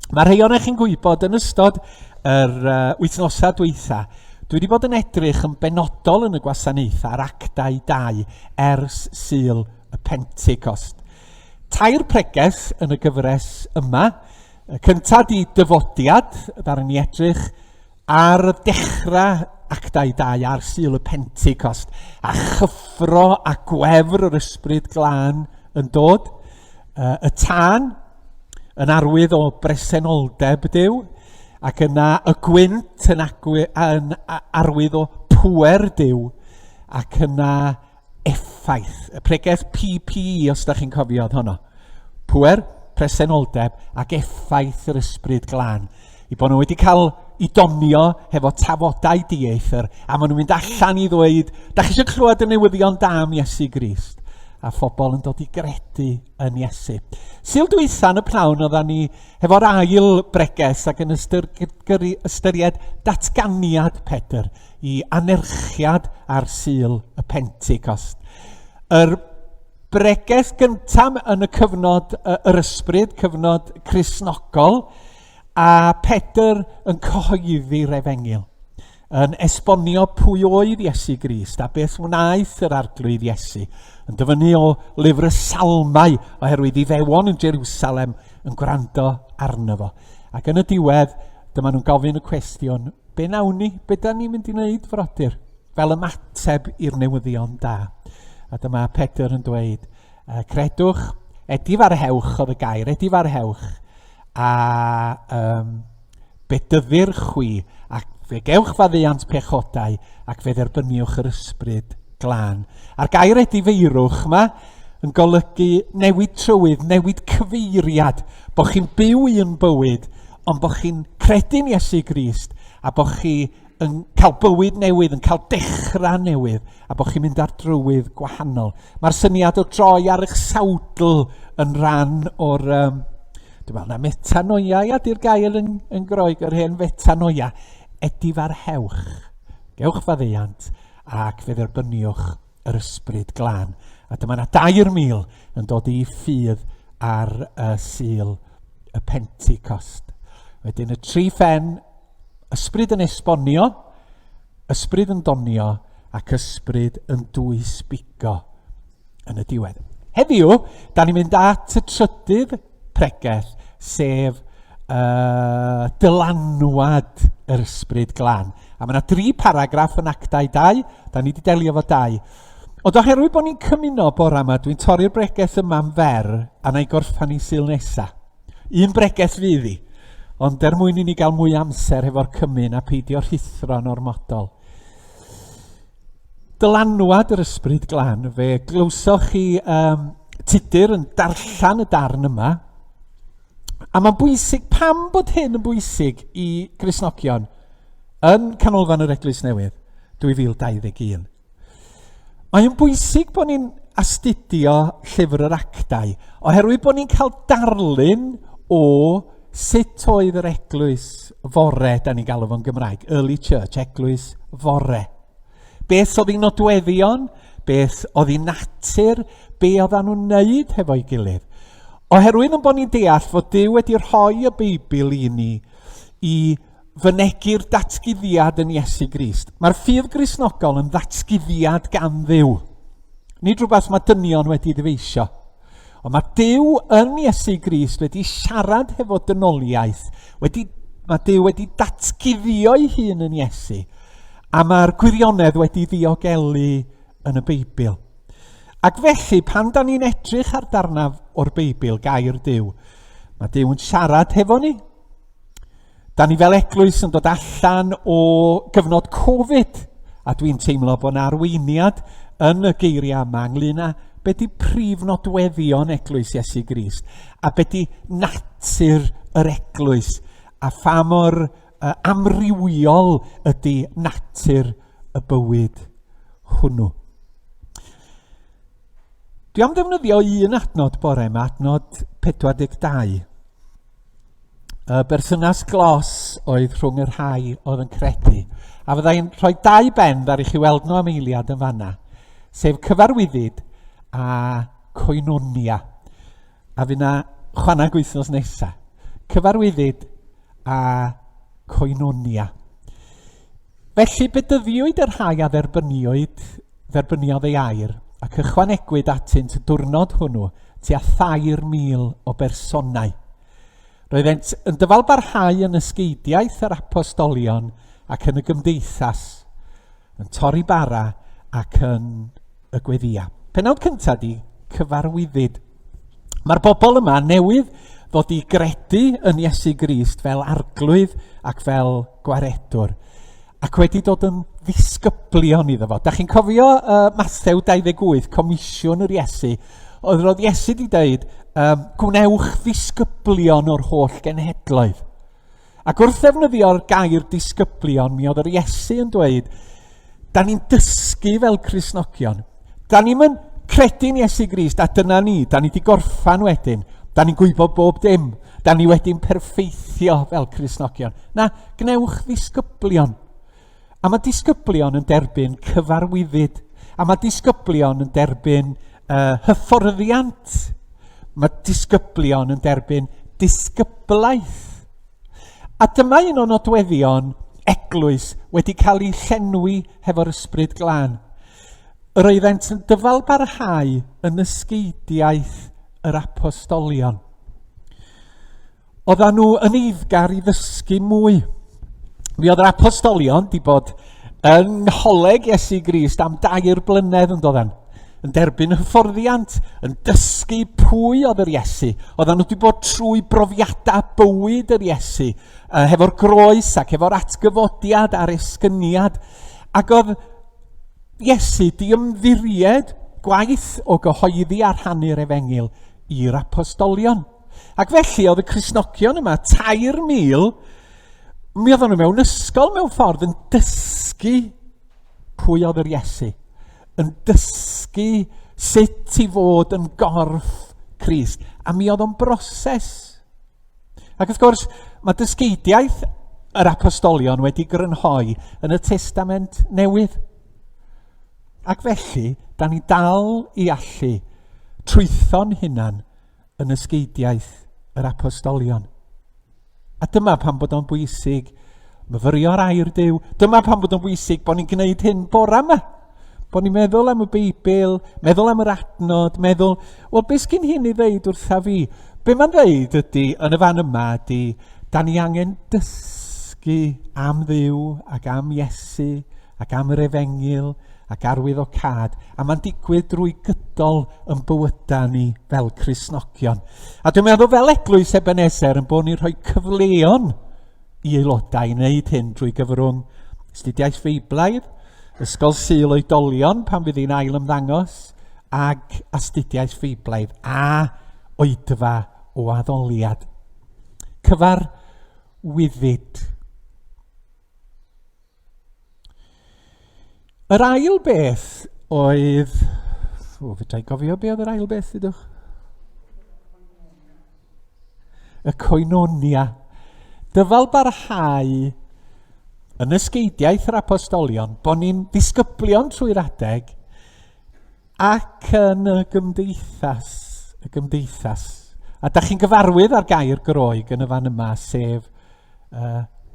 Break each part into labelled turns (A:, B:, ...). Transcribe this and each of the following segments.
A: Mae rhai ohonoch chi'n gwybod yn ystod yr uh, wythnosau dwytha, dwi wedi bod yn edrych yn benodol yn y gwasanaethau ar actau 2 ers Sul y Pentecost. Tair pregeth yn y gyfres yma. Y cyntaf di dyfodiad, ddaru ni edrych ar dechrau actau 2 ar Sul y Pentecost, a chyffro a gwefr yr ysbryd glân yn dod. Y tân, yn arwydd o bresenoldeb Duw, ac yna y gwynt yn, agwy, yn arwydd o pŵer Duw, ac yna effaith. Y pregeth PPE, os da chi'n cofio oedd honno. Pŵer, presenoldeb ac effaith yr ysbryd glân. I bod nhw wedi cael i donio hefo tafodau dieithr, a maen nhw'n mynd allan i ddweud, da chi eisiau clywed y newyddion da am Iesu Grist? A phobl yn dod i gredu yn Iesu. Sul dwytha yn y pnawn oeddan ni hefo'r ail bregeth ac yn ystyr, ystyried datganiad Pedr i anerchiad ar Sul y Pentecost. Yr bregeth gyntaf yn y cyfnod yr ysbryd, cyfnod Cristnogol, a Pedr yn cyhoeddi'r efengyl, yn esbonio pwy oedd Iesu Grist a beth wnaeth yr arglwydd Iesu, yn dyfynnu o lyfr y Salmau oherwydd Iddewon yn Jerusalem yn gwrando arno fo. Ac yn y diwedd, dyma nhw'n gofyn y cwestiwn, be nawn ni? Be da ni'n mynd i wneud, frodyr? Fel ymateb i'r newyddion da. A dyma Pedr yn dweud, credwch, edifarhewch oedd y gair, edifarhewch, a um, bedyddir chwi, ac fe gewch faddeuant pechodau, ac fe dderbyniwch yr ysbryd glân. A'r gair edifeirwch yma yn golygu newid trywydd, newid cyfeiriad, bod chi'n byw un bywyd, ond bod chi'n credu'n Iesu Grist, a bod chi yn cael bywyd newydd, yn cael dechrau newydd, a bod chi'n mynd ar drywydd gwahanol. Mae'r syniad o droi ar eich sawdl yn rhan o'r... Um, dwi'n meddwl na metanoia, ia, di'r gair yn, yn Groeg, yr hen fetanoia. Edifarhewch, gewch faddeuant, ac fe dderbyniwch yr ysbryd glân. A dyma na 3,000 yn dod i ffydd ar y Sul y Pentecost. Wedyn y tri phen Ysbryd yn esbonio, ysbryd yn donio ac ysbryd yn dwysbigo yn y diwedd. Heddiw, da ni'n mynd at y trydydd pregeth, sef uh, dylanwad yr ysbryd glân. A mae yna dri paragraff yn actau 2, da ni wedi delio efo dau. Ond oherwydd bod ni'n cymuno bore yma, dwi'n torri'r bregeth yma'n fer a na i gorffan i Sul nesaf. Un bregeth fydd hi, ond er mwyn i ni gael mwy amser hefo'r cymun a peidio rhuthro'n ormodol. Dylanwad yr ysbryd glân, fe glywsoch chi um, Tudur yn darllen y darn yma, a mae'n bwysig, pam bod hyn yn bwysig i Gristnogion yn Canolfan yr Eglwys Newydd 2021? Mae'n bwysig bod ni'n astudio llyfr yr actau, oherwydd bod ni'n cael darlun o sut oedd yr eglwys fore, da ni'n galw fo'n Gymraeg, early church, eglwys fore. Beth oedd ei nodweddion, beth oedd ei natur, be oedden nhw'n wneud hefo'i gilydd. Oherwydd yn bod ni'n deall fod Duw wedi rhoi y Beibl i ni i fynegi'r datguddiad yn Iesu Grist. Mae'r ffydd Gristnogol yn ddatguddiad gan Dduw. Nid rhywbeth mae dynion wedi ddyfeisio. Ond mae Duw yn Iesu Grist wedi siarad hefo dynoliaeth, wedi, mae Duw wedi datguddio'i hun yn Iesu, a mae'r gwirionedd wedi ddiogelu yn y Beibl. Ac felly, pan da ni'n edrych ar darnaf o'r Beibl, gair Duw, mae Duw yn siarad hefo ni, Da ni fel eglwys yn dod allan o gyfnod Covid, a dwi'n teimlo bod yna arweiniad yn y geiriau yma ynglyn â be di prif nodweddion eglwys Iesu Grist, a be di natur yr eglwys, a pha mor uh, amrywiol ydy natur y bywyd hwnnw. Dwi am ddefnyddio un adnod bore yma, adnod 42. Y berthynas glos oedd rhwng y rhai oedd yn credu. A fyddai'n rhoi dau ben ddar i chi weld nhw am eiliad yn fanna, sef cyfarwyddyd a coenonia. A fydd na chwanag wythnos nesaf. Cyfarwyddyd a koinonia. Felly bedyddiwyd y rhai a dderbyniwyd, dderbyniodd ei air, ac ychwanegwyd atynt y diwrnod hwnnw tua 3,000 o bersonau. Roeddent yn dyfalbarhau yn ysgeidiaeth yr apostolion ac yn y gymdeithas, yn torri bara ac yn y gweddïa. Penawd cyntaf di cyfarwyddyd. Mae'r bobl yma newydd ddod i gredu yn Iesu Grist fel arglwydd ac fel gwaredwr ac wedi dod yn ddisgyblion iddo fo. Da chi'n cofio Mathew 28, comisiwn yr Iesu, oedd roedd Iesu wedi dweud, gwnewch ddisgyblion o'r holl genhedloedd. Ac wrth ddefnyddio'r gair disgyblion, mi oedd yr Iesu yn dweud, da ni'n dysgu fel Cristnogion. Da ni'n mynd credu'n Iesu Grist, a dyna ni, da ni wedi gorffan wedyn. Da ni'n gwybod bob dim. Da ni wedi'n perffeithio fel Cristnogion. Na, gnewch ddisgyblion. A mae disgyblion yn derbyn cyfarwyddyd. A mae disgyblion yn derbyn hyfforddiant. Mae disgyblion yn derbyn disgyblaeth. A dyma un o nodweddion eglwys wedi cael ei llenwi hefo'r ysbryd glân. Yr oeddent yn dyfalbarhau yn ysgeidiaeth yr apostolion. Oedden nhw yn eiddgar i ddysgu mwy. Mi oedd yr apostolion di bod yng ngholeg Iesu Grist am dair blynedd yn dodden, yn derbyn hyfforddiant, yn dysgu pwy oedd yr Iesu. Oedden nhw wedi bod trwy brofiadau bywyd yr Iesu, hefo'r groes ac hefo'r atgyfodiad a'r esgyniad. Ac oedd Iesu di ymddiried gwaith o gyhoeddi a rhannu'r efengyl i'r apostolion. Ac felly oedd y Cristnogion yma, 3,000, mi oedden nhw mewn ysgol mewn ffordd yn dysgu pwy oedd yr Iesu, yn dysgu sut i fod yn gorff Crist. A mi oedd o'n broses. Ac wrth gwrs, mae dysgeidiaeth yr apostolion wedi grynhoi yn y Testament Newydd. Ac felly, da ni dal i allu trwytho'n hunan yn ysgeidiaeth yr apostolion. A dyma pam bod o'n bwysig myfyrio ar air Duw. Dyma pam bod o'n bwysig bod ni'n gwneud hyn bora yma. Bod ni'n meddwl am y Beibl, meddwl am yr adnod, meddwl, wel, beth sgyn hyn i ddeud wrtha fi? Be mae'n ddeud ydy, yn y fan yma, ydy, da ni angen dysgu am Dduw ac am Iesu ac am yr efengyl ac arwyddocâd, a mae'n digwydd drwy gydol yn bywydau ni fel Cristnogion. A dwi'n meddwl fel Eglwys Ebenezer yn bod ni'n rhoi cyfleon i aelodau i wneud hyn drwy gyfrwng astudiaeth Feiblaidd, Ysgol Sul Oedolion pan fydd hi'n ail ymddangos, ag astudiaeth Feiblaidd a oedfa o addoliad. Cyfarwyddyd. Yr ail beth oedd... O, fedra i gofio be oedd yr ail beth, ydwch? Y koinonia. Dyfal barhau yn ysgeidiaeth yr apostolion, bod ni'n ddisgyblion trwy'r adeg, ac yn y gymdeithas, y gymdeithas. A da chi'n gyfarwydd â'r gair Groeg yn y fan yma, sef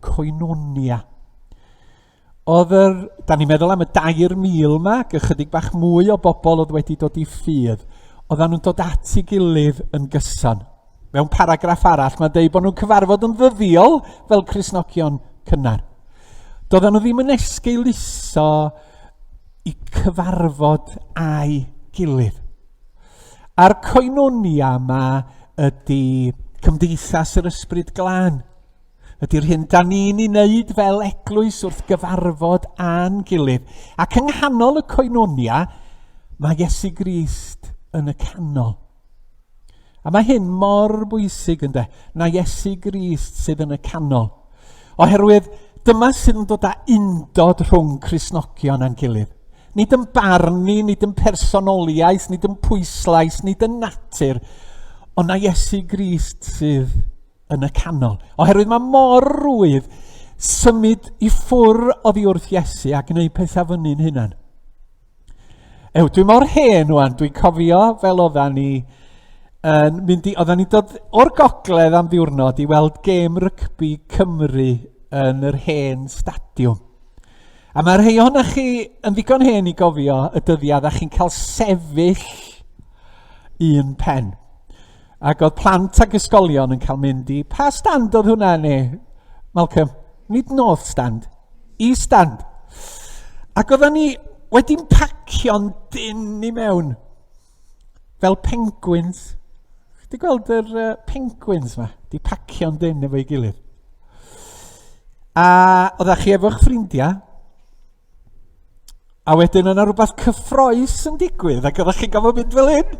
A: koinonia. Oedd yr, da ni'n meddwl am y 3,000 yma, ac ychydig bach mwy o bobl oedd wedi dod i ffydd, oedden nhw'n dod at ei gilydd yn gyson. Mewn paragraff arall, mae'n dweud bod nhw'n cyfarfod yn ddyddiol fel Cristnogion cynnar. Doedden nhw ddim yn esgeuluso i cyfarfod â'i gilydd. A'r koinonia yma ydy cymdeithas yr ysbryd glân. Ydy'r hyn da ni'n ei wneud fel eglwys wrth gyfarfod â'n gilydd. Ac yng nghanol y koinonia, mae Iesu Grist yn y canol. A mae hyn mor bwysig ynde, na Iesu Grist sydd yn y canol. Oherwydd dyma sydd yn dod â undod rhwng Cristnogion a'n gilydd. Nid yn barn ni, nid yn personoliaeth, nid yn pwyslais, nid yn natur, ond na Iesu Grist sydd yn y canol. Oherwydd mae mor rwydd symud i ffwr oddi wrth Iesu a gwneud pethau fyny'n hunan. Ew, dwi mor hen wan, dwi'n cofio fel oeddan ni yn mynd i... Oedden ni'n dod o'r gogledd am ddiwrnod i weld gêm rygbi Cymru yn yr hen stadiwm. A mae rhai ohonoch chi yn ddigon hen i gofio y dyddiad a chi'n cael sefyll un pen. Ac oedd plant ag ysgolion yn cael mynd i, pa stand oedd hwnna neu, Malcolm? Nid North Stand, East Stand. Ac oedden ni wedi'n pacio'n dyn i mewn, fel penguins. Chdi gweld yr penguins ma? Di pacio'n dyn efo'i gilydd. A oeddech chi efo'ch ffrindiau, a wedyn yna rhywbeth cyffroes yn digwydd, ac oeddech chi'n gofod mynd fel hyn.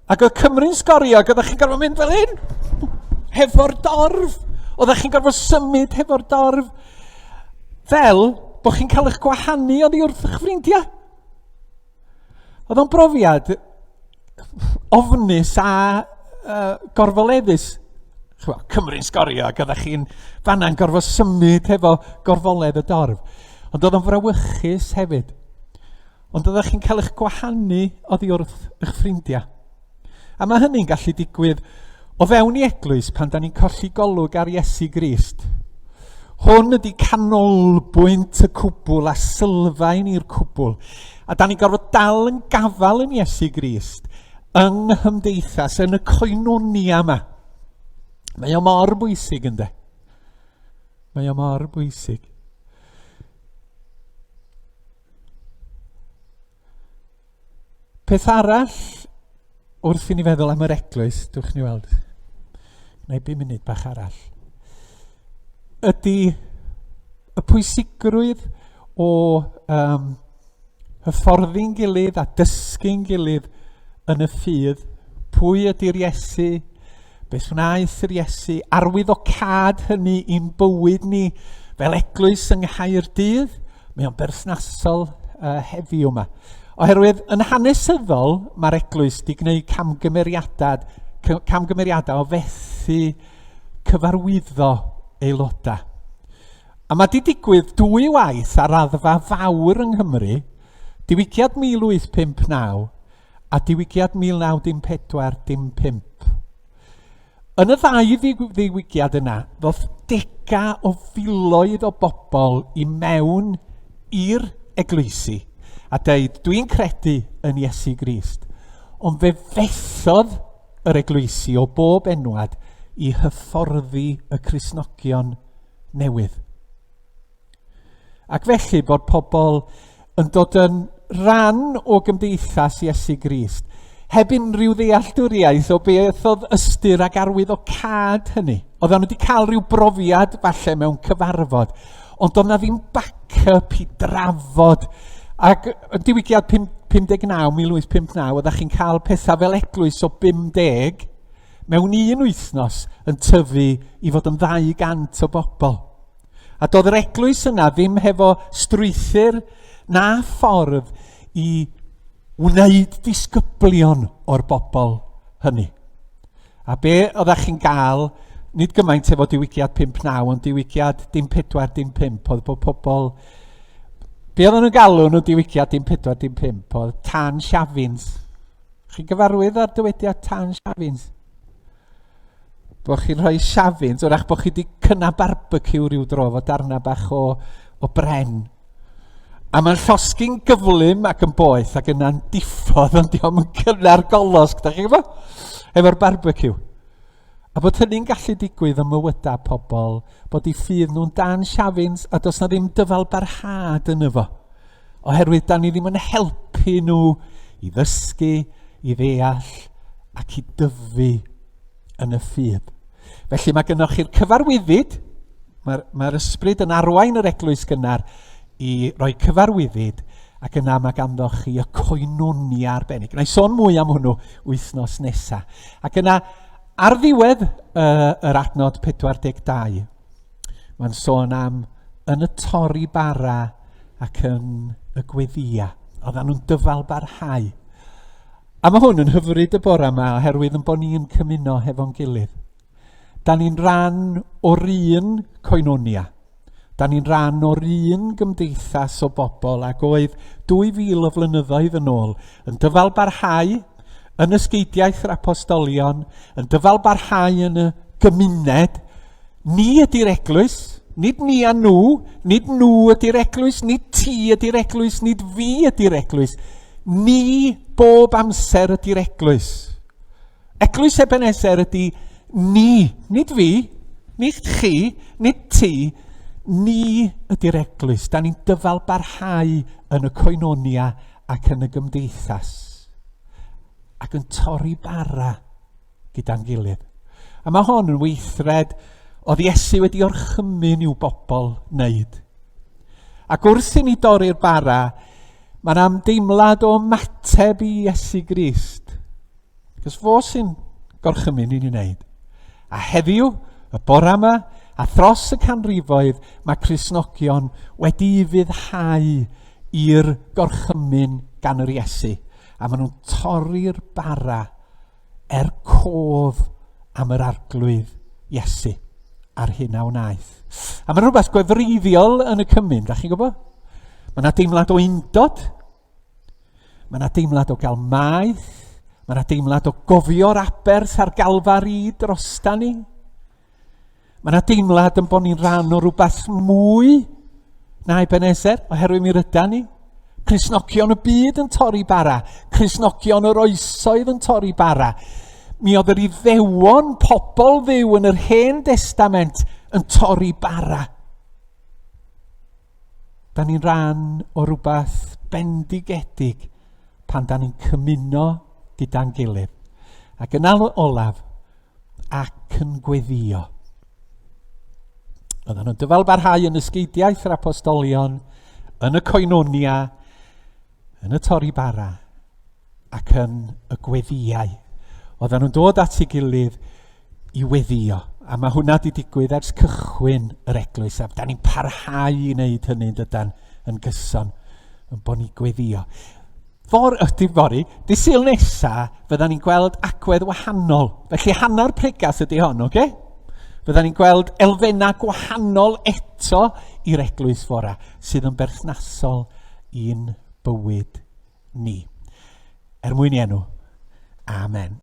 A: Ac oedd Cymru'n sgorio, ac oeddech chi'n gorfod mynd fel hyn. Hefo'r dorf. Oeddech chi'n gorfod symud hefo'r dorf. Fel bod chi'n cael eich gwahanu oddi wrth eich ffrindiau. Oedd o'n brofiad ofnus a gorfoleddus. Chwa, Cymru'n sgorio ac oeddech chi'n fanna'n gorfod symud hefo gorfoledd y dorf. Ond oedd o'n frawychus hefyd. Ond oeddech chi'n cael eich gwahanu oddi wrth eich ffrindiau. A mae hynny'n gallu digwydd o fewn i eglwys pan da ni'n colli golwg ar Iesu Grist. Hwn ydy canolbwynt y cwbl a sylfaen i'r cwbl. A da ni'n gorfod dal yn gafael yn Iesu Grist yng nghymdeithas, yn y coenonia yma. Mae o mor bwysig ynddo. Mae o mor bwysig. Peth arall, wrth i ni feddwl am yr eglwys, dwch ni weld, gwna i bum munud bach arall, ydy y pwysigrwydd o um, hyfforddi'n gilydd a dysgu'n gilydd yn y ffydd. Pwy ydy'r Iesu? Beth wnaeth yr Iesu? Arwyddocâd hynny i'n bywyd ni fel eglwys yng Nghaerdydd? Mae o'n berthnasol heddiw yma. Oherwydd yn hanesyddol, mae'r eglwys wedi gwneud camgymeriadau, camgymeriadau o fethu cyfarwyddo aelodau. A mae wedi digwydd dwy waith ar raddfa fawr yng Nghymru, diwygiad 1859 a diwygiad 1914-15. Yn y ddau ddiwygiad yna, ddoth dega o filoedd o bobl i mewn i'r eglwysi a deud, dwi'n credu yn Iesu Grist. Ond fe fethodd yr eglwysi o bob enwad i hyfforddi y Cristnogion newydd. Ac felly bod pobl yn dod yn rhan o gymdeithas Iesu Grist, heb unrhyw ddealltwriaeth o beth oedd ystyr ac arwyddocâd hynny. Oedden nhw wedi cael rhyw brofiad falle mewn cyfarfod, ond doedd na ddim backup i drafod. Ac yn diwygiad 59, 1859, oeddech chi'n cael pethau fel eglwys o 50 mewn un wythnos yn tyfu i fod yn 200 o bobl. A doedd yr eglwys yna ddim hefo strwythur na ffordd i wneud disgyblion o'r bobl hynny. A be oeddech chi'n gael, nid gymaint efo diwygiad 5-9, ond diwygiad dim 4, dim 5, oedd bod pobl... Be oedden nhw'n galw nhw diwygiad dim 4, dim 5, oedd tan siafins. Chi'n gyfarwydd â'r dywediad tan siafins? Bod chi'n rhoi siafins, wrach bod chi wedi cynnau barbeciw rhyw dro efo darnau bach o, o bren. A mae'n llosgi'n gyflym ac yn boeth ac yna'n diffodd ond diolch yn cynnar golosg, da chi'n gwybod? Efo'r barbeciw. A bod hynny'n gallu digwydd ym mywydau pobl, bod eu ffydd nhw'n dan siafins a does na ddim dyfal barhad yn efo. Oherwydd da ni ddim yn helpu nhw i ddysgu, i ddeall ac i dyfu yn y ffydd. Felly mae gennych chi'r cyfarwyddyd, mae'r mae ysbryd yn arwain yr eglwys gynnar i roi cyfarwyddyd ac yna mae ganddo chi y coenonia arbennig. Na i sôn mwy am hwnnw wythnos nesaf. Ac yna, ar ddiwedd uh, yr adnod 42, mae'n sôn am yn y torri bara ac yn y gweddia. Oedden nhw'n dyfal barhau. A mae hwn yn hyfryd y bore yma oherwydd yn bod ni'n cymuno hefo'n gilydd. Da ni'n rhan o'r un coenonia. Da ni'n rhan o'r un gymdeithas o bobl ag oedd 2,000 o flynyddoedd yn ôl yn dyfal barhau, yn ysgeidiaeth yr apostolion, yn dyfal barhau yn y gymuned. Ni ydy'r eglwys, nid ni a nhw, nid nhw ydy'r eglwys, nid ti ydy'r eglwys, nid fi ydy'r eglwys. Ni bob amser ydy'r eglwys. Eglwys Ebenezer ydy ni, nid fi, nid chi, nid ti, ni ydy'r eglwys. Da ni'n dyfal barhau yn y koinonia ac yn y gymdeithas ac yn torri bara gyda'n gilydd. A mae hon yn weithred oedd Iesu wedi orchymyn i'w bobl wneud. Ac wrth i ni dorri'r bara, mae'n amdeimlad o ymateb i Iesu Grist. Cos fo sy'n gorchymyn i ni wneud. A heddiw, y bora yma, a thros y canrifoedd, mae Cristnogion wedi ufuddhau i'r gorchymyn gan yr Iesu. A maen nhw'n torri'r bara er cof am yr arglwydd Iesu a'r hyn a wnaeth. A mae rhywbeth gwefreiddiol yn y cymun, da chi'n gwybod? Mae yna deimlad o undod, Mae yna deimlad o gael maeth, mae yna deimlad o gofio'r aberth a'r galfari drosta ni. Mae yna deimlad yn bod ni'n rhan o rhywbeth mwy na Ebenezer, oherwydd mi ryda ni. Cristnogion y byd yn torri bara, Cristnogion yr oesoedd yn torri bara. Mi oedd yr Iddewon, pobl fyw yn yr Hen Destament, yn torri bara. Da ni'n rhan o rhywbeth bendigedig pan da ni'n cymuno gyda'n gilydd. Ac yn olaf, ac yn gweddio. Oedden nhw'n dyfal barhau yn ysgeidiaeth yr apostolion, yn y koinonia, yn y torri bara, ac yn y gweddïau. Oedden nhw'n dod at ei gilydd i weddio. A mae hwnna wedi digwydd ers cychwyn yr eglwys, a da ni'n parhau i wneud hynny yn dydan yn gyson, yn bod ni'n gweddio. For, ydy fory, di Sul nesa, fydda ni'n gweld agwedd wahanol. Felly hanner pregas ydy hon, oce? Okay? Fydda ni'n gweld elfennau gwahanol eto i'r eglwys fora, sydd yn berthnasol i'n bywyd ni. Er mwyn i enw. Amen.